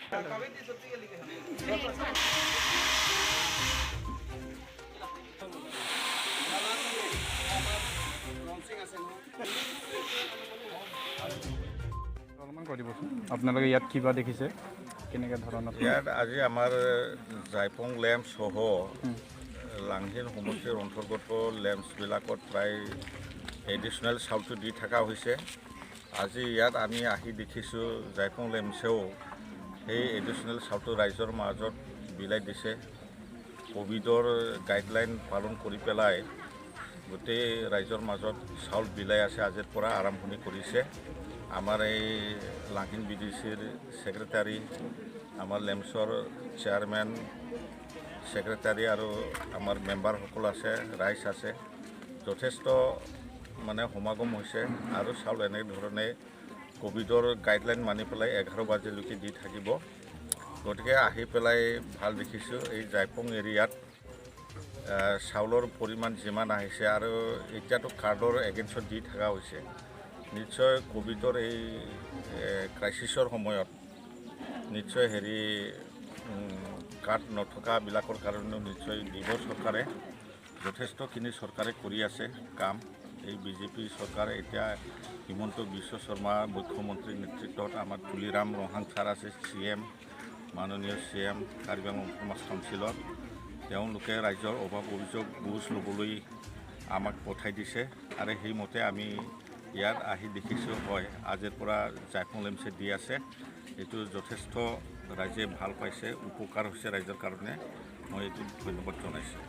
অলপমান কৈ দিবচোন, আপোনালোকে ইয়াত কিবা দেখিছে, কেনেকুৱা ধৰণৰ? ইয়াত আজি আমাৰ জাইপং লেম্পছ সহ লাংহিন সমষ্টিৰ অন্তৰ্গত লেম্পছবিলাকত প্ৰায় এডিশ্যনেল চাউলটো দি থকা হৈছে। আজি ইয়াত আমি আহি দেখিছোঁ, জাইপং লেম্পছেও সেই এডিশ্যনেল চাউলটো ৰাইজৰ মাজত বিলাই দিছে। ক'ভিডৰ গাইডলাইন পালন কৰি পেলাই গোটেই ৰাইজৰ মাজত চাউল বিলাই আছে। আজিৰ পৰা আৰম্ভণি কৰিছে। আমাৰ এই লাংহিন বিডিচিৰ ছেক্ৰেটাৰী, আমাৰ লেমছৰ চেয়াৰমেন, ছেক্ৰেটাৰী আৰু আমাৰ মেম্বাৰসকল আছে, ৰাইজ আছে। যথেষ্ট মানে সমাগম হৈছে আৰু চাউল এনেধৰণে ক'ভিডৰ গাইডলাইন মানি পেলাই 11 বাজিলৈকে দি থাকিব। গতিকে আহি পেলাই ভাল দেখিছোঁ। এই জাইপং এৰিয়াত চাউলৰ পৰিমাণ যিমান আহিছে আৰু এতিয়াতো কাৰ্ডৰ এগেইনষ্টত দি থকা হৈছে। নিশ্চয় ক'ভিডৰ এই ক্ৰাইচিছৰ সময়ত নিশ্চয় হেৰি কাৰ্ড নথকাবিলাকৰ কাৰণেও নিশ্চয় দিব চৰকাৰে। যথেষ্টখিনি চৰকাৰে কৰি আছে কাম। এই বিজেপি চৰকাৰে, এতিয়া হিমন্ত বিশ্ব শৰ্মা মুখ্যমন্ত্ৰীৰ নেতৃত্বত, আমাৰ তুলিৰাম ৰংহাং ছাৰ আছে চি এম, মাননীয় C M Karbi Anglong autonomous কাউন্সিলত, তেওঁলোকে ৰাইজৰ অভাৱ অভিযোগ বুজ ল'বলৈ আমাক পঠাই দিছে আৰু সেইমতে আমি ইয়াত আহি দেখিছোঁ, হয়, আজিৰ পৰা জাইফং লেমছে দি আছে। এইটো যথেষ্ট ৰাইজে ভাল পাইছে, উপকাৰ হৈছে ৰাইজৰ কাৰণে। মই এইটো ধন্যবাদ জনাইছোঁ।